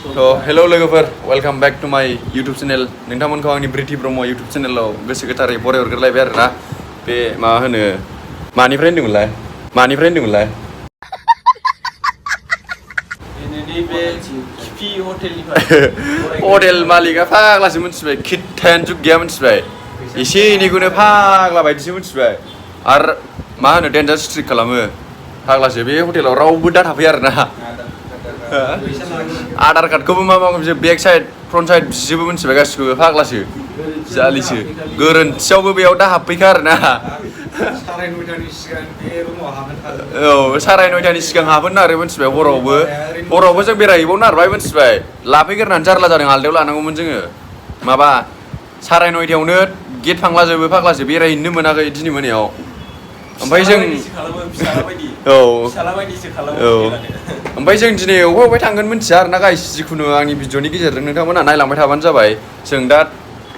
Hello लोगोफोर welcome back to माय YouTube channel नोंथांमोनखौ आंनि ब्रिथि ब्रह्म यूट्यूब चैनलाव गोसो गोथारै बराय हरग्रोलायबाय आरोना बे मा होनो मानिफ्राय होनदोंमोनलाय बे खिफि हटेल मालिका फाग्लासो मिथिबाय खिथायानो जुग गैया मिथिबाय एसे एनैखौनो फाग्ला बायदिसो मिथिबाय आरो मा होनो डेन्जार स्ट्रिक खालामो फाग्लासो बे हटेलाव रावबो दा थाफैया आरोना आधार कार्डखौबो मा माबा बेक साइड फ्रन्ट साइड बिजोबो मिथिबाय गासिखौबो फाग्लासो जालिसो गोरोन्थियावबो बेयाव दा हाबफैखा आरोना साराय 9टानि सिगां बे रुमाव हाबनो औ साराय 9टानि सिगां हाबनो नागिरो मिथिबाय हरावबो जों बेरायहैबावनो नागिरबाय मिथिबाय लाफैग्रोनानै जारला जादों आलदायाव लानांगौमोन जोङो माबा साराय 9टायावनो गेट फांलाजोबो फाग्लासो बेरायहैनो मोनाखै दिनै मोनायाव ओमफ्राय जों ओमफ्राय जों दिनै अबे थांगोन मिथिया आरोना गाइस जिखुनु आंनि भिडिअनि गेजेरजों नोंथांमोनहा नायलांबाय थाबानो जाबाय जों दा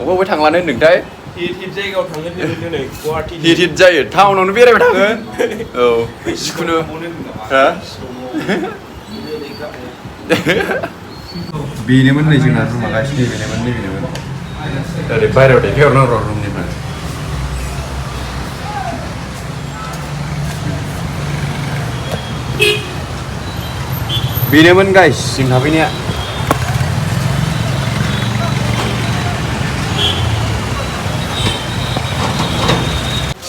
अबे थांलानो होनदोंथाय हिट जायगायाव थांगोन दिनै गुवाहाटि हिट जायो टाउनावनो बेरायबाय थागोन औ जिखुनु बेनोमोन नै जोंना रुमा गासिनो बेनोमोन ओरै बायहेरायाव देखायहरनांगौ रुमनिफ्राय बेनोमोन गाइस जों थाफैनाया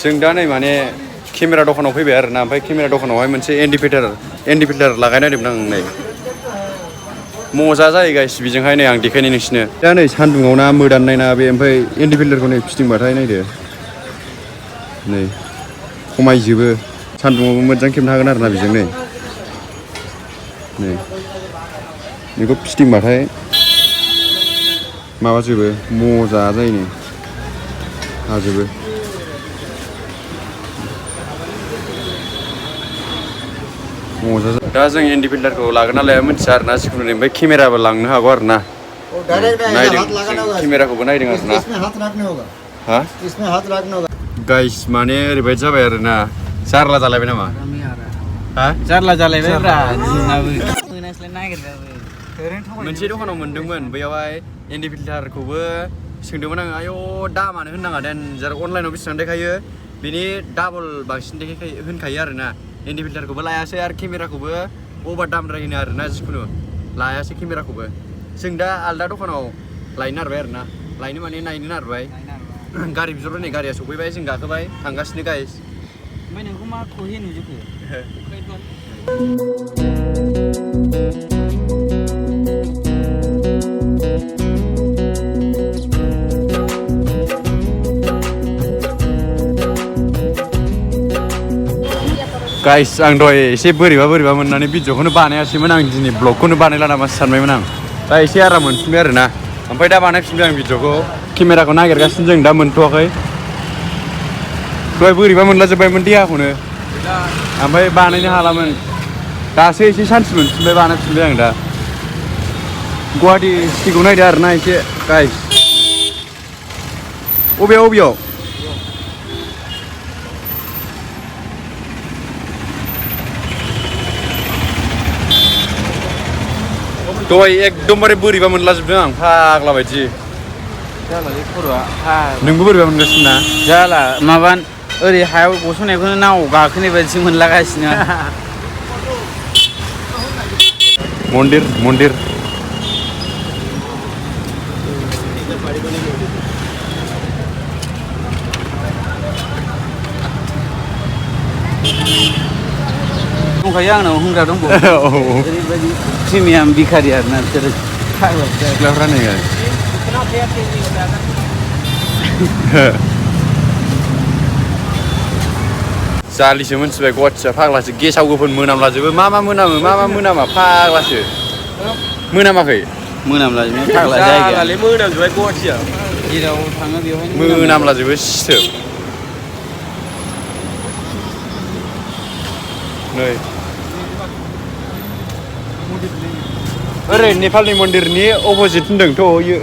जों दा नै माने केमेरा दखानाव फैबाय आरोना ओमफ्राय केमेरा दखानावहाय मोनसे एन्डि फिल्टार लागायनो नागिरदोंमोन आं नै मजा जायो गाइस बेजोंहाय नै आं देखायनो नोंसिनो दा नै सान्दुङाव ना मोदाननाय ना बे ओमफ्राय एन्डि फिल्टारखौ नै फिदिंबाथाय नायदो नै खमायजोबो सान्दुङावबो मोजां खेबनो हागोन आरोना बेजों नै बेखौ फिदिंबाथाय माबाजोबो मजा जायो नै हाजोबो मजा दा जों एन्डि फिल्टारखौ लागोन ना लाया मिथिया आरोना जिखुनु ओमफ्राय केमेराबो लांनो हागौ आरोना नायदों केमेराखौबो नायदों आरोना हा गाइस माने ओरैबायदि जाबाय आरोना जारला जालायबाय नामा हा जारला जालायबायब्रा जोंनाबो मोनसे दखानाव मोनदोंमोन बैयावहाय एन्डि फिल्टारखौबो सोंदोंमोन आङो आयौ दामानो होननाङा देनजार अनलाइनाव बेसेबां देखायो बेनि डाबल बांसिन होनखायो आरोना एन्डि फिल्टारखौबो लायासै आरो केमेराखौबो अभार दामद्राय होनो आरोना जिखुनु लायासै केमेराखौबो जों दा आलदा दखानाव लायनो नागिरबाय आरोना लायनो माने नायनो नागिरबाय गारि बिहरबाय नै गारिया सफैबाय जों गाखोबाय थांगासिनो गाइस ओमफ्राय नोंखौ मा खहे नुजोबखो गाइस आं दहाय एसे बोरैबा मोननानै भिडिअखौनो बानायासैमोन आं दिनै ब्लगखौनो बानायला नामासो सानबायमोन आं दा एसे आराम मोनफिनबाय आरोना ओमफ्राय दा बानायफिनबाय आं भिडिअखौ केमेराखौ नागिरगासिनो जों दा मोनथ'वाखै दहाय बोरैबा मोनलाजोब्बायमोन देहाखौनो ओमफ्राय बानायनो हालामोन दासो एसे सान्थि मोनफिनबाय बानायफिनबाय आं दा गुवाहाटि सिटिखौ नायदो आरोना एसे गाइस अबेयाव दहाय एकदमबारे बोरैबा मोनलाजोबदों आं फाग्ला बायदि जालालै खर'आ नोंबो बोरैबा मोनगासिनो ना जाला माबा ओरै हायाव गसंनायखौनो नाव गाखोनाय बायदिसो मोनलागासिनो मन्दिर दंखायो आंनाव होनग्रा दंबावो ओरैबायदि प्रिमियाम बिखारि आरोना बिसोरो सिख्लाफ्रा नै जालिसो मिथिबाय गुवाहाटिया फाग्लासो गेसाव गोफोन मोनामलाजोबो मा मोनामा फाग्लासो मोनामाखै मोनामलाजोबनाय फाग्ला जायगायालाय मोनामजोबबाय गुवाहाटिया जेराव थाङो बेवहायनो मोनामलाजोबो सिथोब नै ओरै नेपालनि मन्दिरनि अपोजिट होनदोंथ'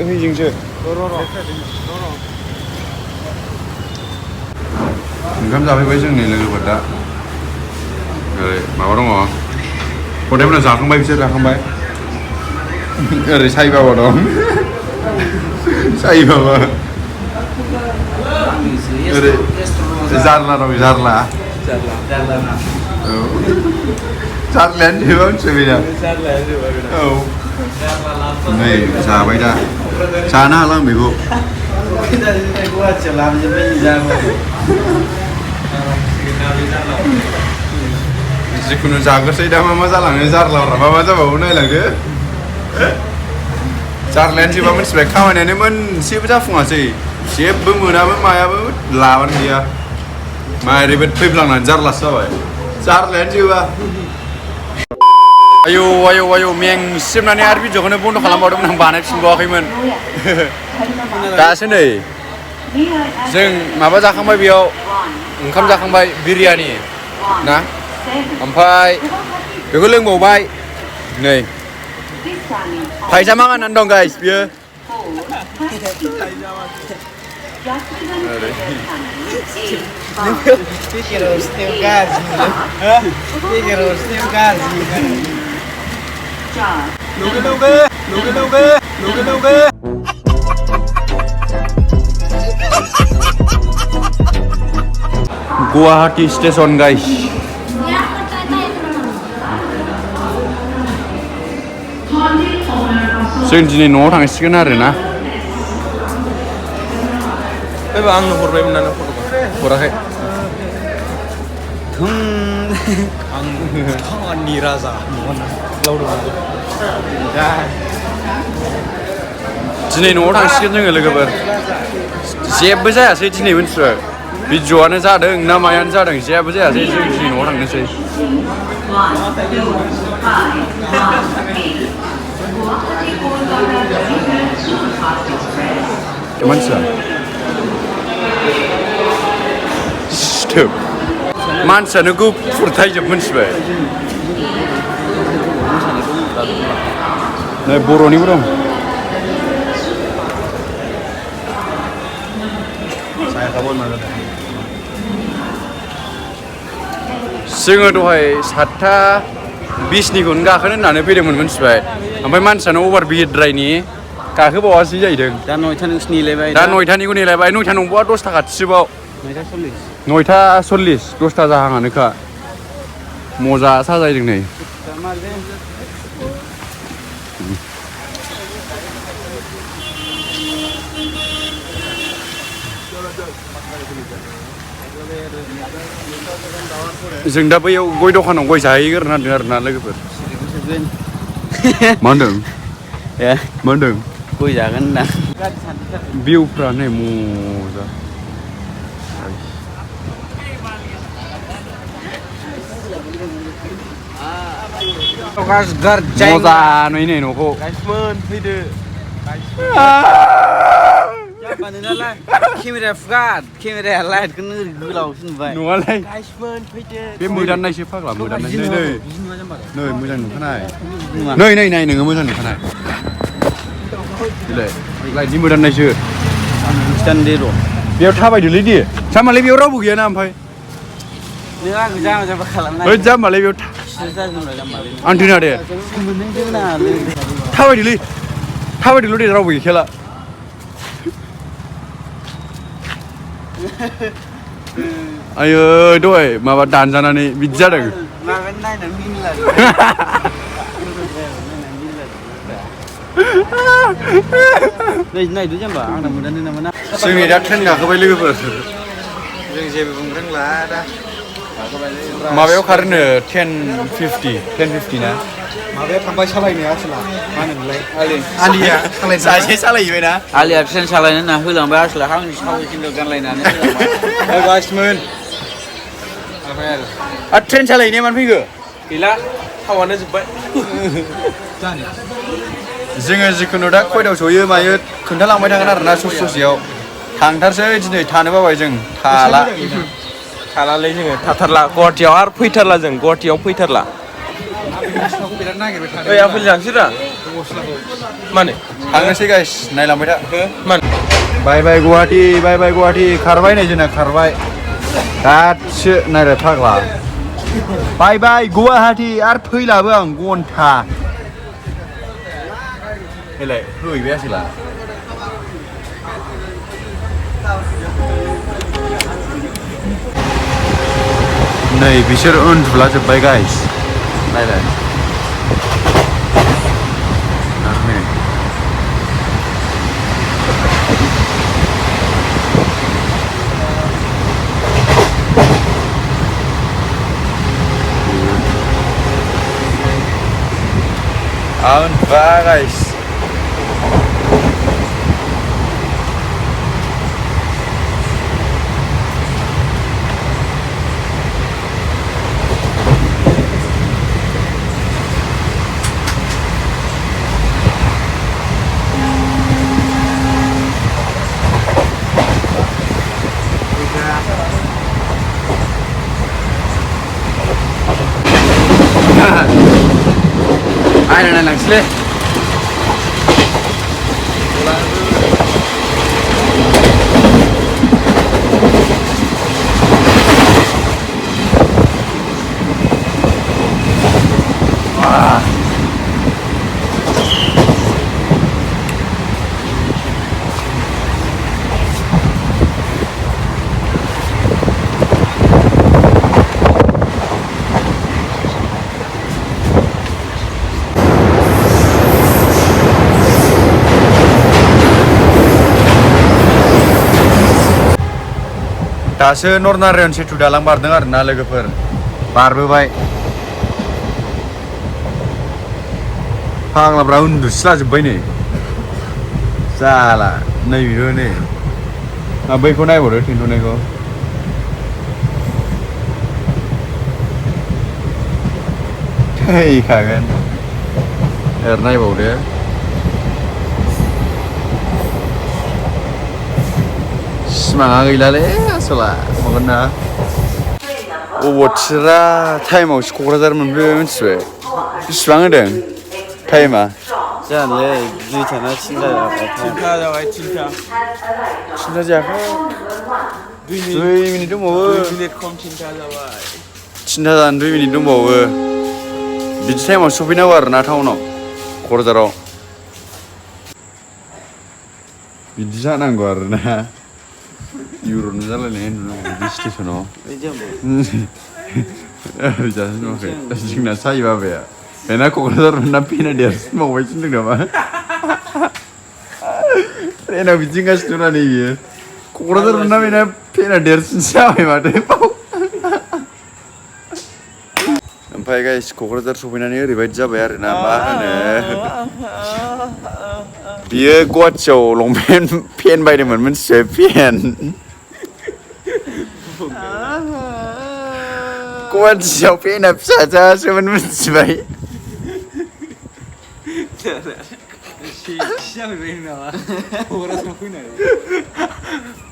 हजोंसो ओंखाम जाफैबाय जोंनि लोगोफोर दा ओरै माबा दङ हटेलफोरा जाखांबाय बिसोर जाखांबाय ओरै साइबाबा दं साइबाबा ओरै jarla dong jarla औ jarlaयानो जोबा मिथिबाय दा औ नै जाबाय दा जानो हाला आं बेखौ जिखुनु जाग्रोसै दा मा जालाङो jarlaफ्रा मा जाबावो नायलांदो jarlaयानो जोबा मिथिबाय खामानियानो मोनसेबो जाफुङासै जेबो मोनाबो मायाबो लाबानो गैया मारैबो फैफ्लांनानै jarlaसो जाबाय jarlaयानो जोबा आयौ आयौ आयौ मेंसिबनानै आरो भिडिअखौनो बन्द' खालामबावदोंमोन आं बानायफिनबावाखैमोन दासो नै जों माबा जाखांबाय बेयाव ओंखाम जाखांबाय बिरियानि ना ओमफ्राय बेखौ लोंबावबाय नै फायजामा गाननानै दं गाइस बियो गुवाहाटी स्टेशन गाइस जों दिनै न'आव थांसिगोन आरोना आंनो हरबायमोन ना फट'खौ हराखै खामानि राजा दिनै न'आव थांसिगोन जोङो लोगोफोर जेबो जायासै दिनै मिथिबाय भिडिअ'आनो जादों ना मायानो जादों जेबो जायासै जों दिनै न'आव थांनोसै मानसिया सिथोब मानसियानो गुफुर थाइजोब मिथिबाय नै बर'निबो दं जोङो दहाय 7:20निखौनो गाखोनो होननानै फैदोंमोन मिथिबाय ओमफ्राय मानसियानो अभार भिरद्रायनि गाखोबावासै जाहैदों दा 9:00 नेलायबाय दा 9:00निखौ नेलायबाय 9:00 नंबावा 10:00 खाथिबाव 9:40 10:00 जाहाङानोखा मजा साजायदों नै जों दा बैयाव गय दखानाव गय जाहैग्रोनो नागिरदों आरोना लोगोफोर मा होनदों मा होनदों गय जागोन होनदां भिउफ्रा नै मजा मजा नै नै न'खौ फैदो केमेराया फुगाद केमेराया लाइटखौनो ओरै गोलावसो नुबाय नङालाय फैदो बे मोदाननायसो फाग्ला मोदाननाय नै नै मोजां नुखानाय नै नै नाय नोङो मोजां नुखानाय बिलाय लाइटनि मोदाननायसो खिथानो दे र' बेयाव थाबायदोलै दे जामालाय बेयाव रावबो गैयाना ओमफ्राय नों आंखौ जामा जामा खालामनाय ओइ जामालाय बेयाव आं दोना दे थाबायदोलै दे रावबो गैखाला आयै दहाय माबा दानजानानै बिदि जादों नायदो जेनबा आंना मोदानो नामा ना जोंनि दा ट्रेन गाखोबाय लोगोफोर जों जेबो बुंनो रोंला दा माबायाव खारोनो 10:50 ना माबाया थांबाय सालायनाया आसोला मा होनोमोनलाय आलिया सासे सालायहैबाय ना आलिया ट्रेन सालायनो होनना होलांबाय आसोला आंनि सावैखिन्द' गानलायनानै होलांबाय गासिमोन आरो ट्रेन सालायनाया मानो फैखो गैला थावानो जोब्बाय जोङो जिखुनु दा खयदाव सहैयो मायो खोन्थालांबाय थागोन आरोना ससेयाव थांथारसै दिनै थानो बाबाय जों थालालै जोङो थाथारला गुवाहाटियाव आरो फैथारला जों गुवाहाटियाव फैथारला ओइ आफेल जांसै दा माने थांनोसै गाइस नायलांबाय था माने बाय बाय गुवाहाटि खारबाय नै जोंना खारबाय दासो नायलाय फाग्ला बाय बाय गुवाहाटि आरो फैलाबो आं घन्टा Lại hửi bé xí là này बिसोर उन्दुलाजोब्बाय guys नायलाय untwa guys ai này lằng xí दासो नरनारायण सेतु दालां बारदों आरोना लोगोफोर बारबोबाय फाग्लाफ्रा उन्दुस्लाजोब्बाय नै जाला नै बियो नै बैखौ नायहरो थेन्थ'नायखौ थैखागोन ओरै नायबावदो सिमाङा गैलालै आसला मागोन ना अबथिरा टाइमावसो क'क्राझार मोनफैबाय मिथिबाय बेसेबां होदों टाइमा जानोलै 2टा ना 3टा जाबाय 3टा जाबाय 3टा 3टा जायाखै 2 मिनिट दंबावो 2 मिनिट खम 3टा जाबाय 3टा जानो 2 मिनिट दंबावो बिदि टाइमाव सफैनांगौ आरोना टाउनाव क'क्राझाराव बिदि जानांगौ आरोना इउर'नो जालायनाय नुनांगौ बिदि स्टेसनाव ओरै जासिन नुवाखै जोंना सायो बाबाया बेना क'क्राझार मोनना पेना देरसिनबावबायसो होनदों नामा ट्रेनाव बिदिंगासिनो ना नै बियो क'क्राझार मोनना बेना पेना देरसिनसो जाबाय माथो ओमफ्राय गाइस क'क्राझार सफैनानै ओरैबायदि जाबाय आरोना मा होनो बियो गुवाहाटियाव लंपेन्ट पेन बायदोंमोन मिथिबाय पेन गुवाहाटियाव पेना फिसाजासोमोन मिथिबाय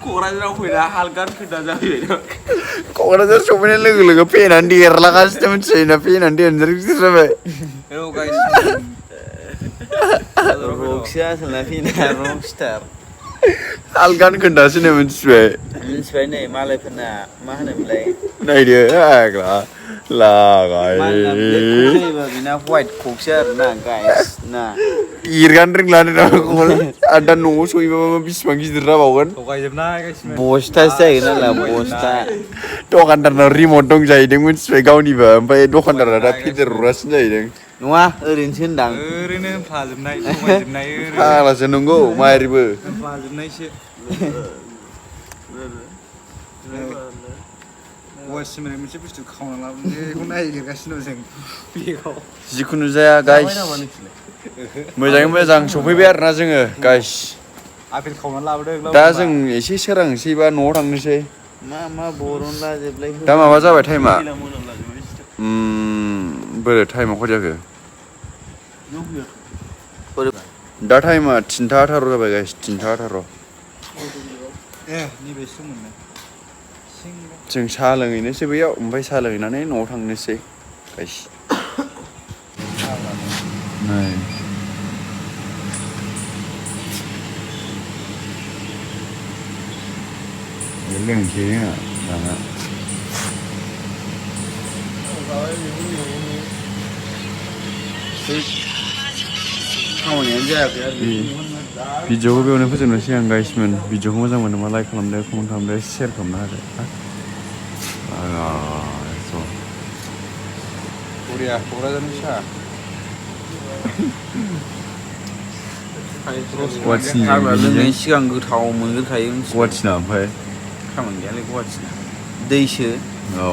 क'क्राझाराव फैना हालगान खोदा जाफैबाय क'क्राझार सफैनाय लोगो लोगो पेनानो देरलागासिनो मिथियोना पेनानो देनजार गिदिर जाबाय रक्सि आसोलना पेना रकस्टार हालगान खोन्दासोनो मिथिबाय नै मालायफोरना मा होनोमोनलाय नायदो आग्ला लागाय बिना व्हाइट क'क्सि आरोना गाइस ना एरगानो रोंलानो दा न'आव सहैबाबो बेसेबां गिदिर जाबावगोन बस्थासो जाहैगोन नालाय बस्था दखानदारनाव रिमट दं जाहैदों मिथिबाय गावनिबो ओमफ्राय दखानदारा दा फेदेरहरासिनो जाहैदों नङा ओरैनोसो होनदां ओरैनो फाजोबनाय थगायजोबनाय फाग्लासो नंगौ मायारिबो फाजोबनायसो वासिम मोनसे बुस्थु खावना लाबोदों बेखौ नायगिरगासिनो दं जों बेगाव जिखुनु जाया गाइस मोजाङै मोजां सफैबाय आरोना जोङो गाइस आपेल खावना लाबोदों दा जों एसे सोरांसै बा न'आव थांनोसै मा बरनला जोबलाय दा माबा जाबाय टाइमा बोरै टाइमा खय जाखो दा टाइमा 3:18 जाबाय गाइस 3:18 नैबेसो मोननो जों साहा लोंहैनोसै बैयाव ओमफ्राय साहा लोंहैनानै न'आव थांनोसै गाइस लोंसै दाना खामानियानो जायाखै आरो भिडिअखौ बेयावनो फोजोबनोसै आं गाइसमोन भिडिअखौ मोजां मोनोबा लाइक खालामदो कमेन्ट खालामदो शेयार खालामना होदो बरिया क'क्राझारनि साहा लोंनायनि सिगां गोथाव मोनग्रोखायो गुवाहाटिना ओमफ्राय खामानि गैयालै गुवाहाटिना दैसो औ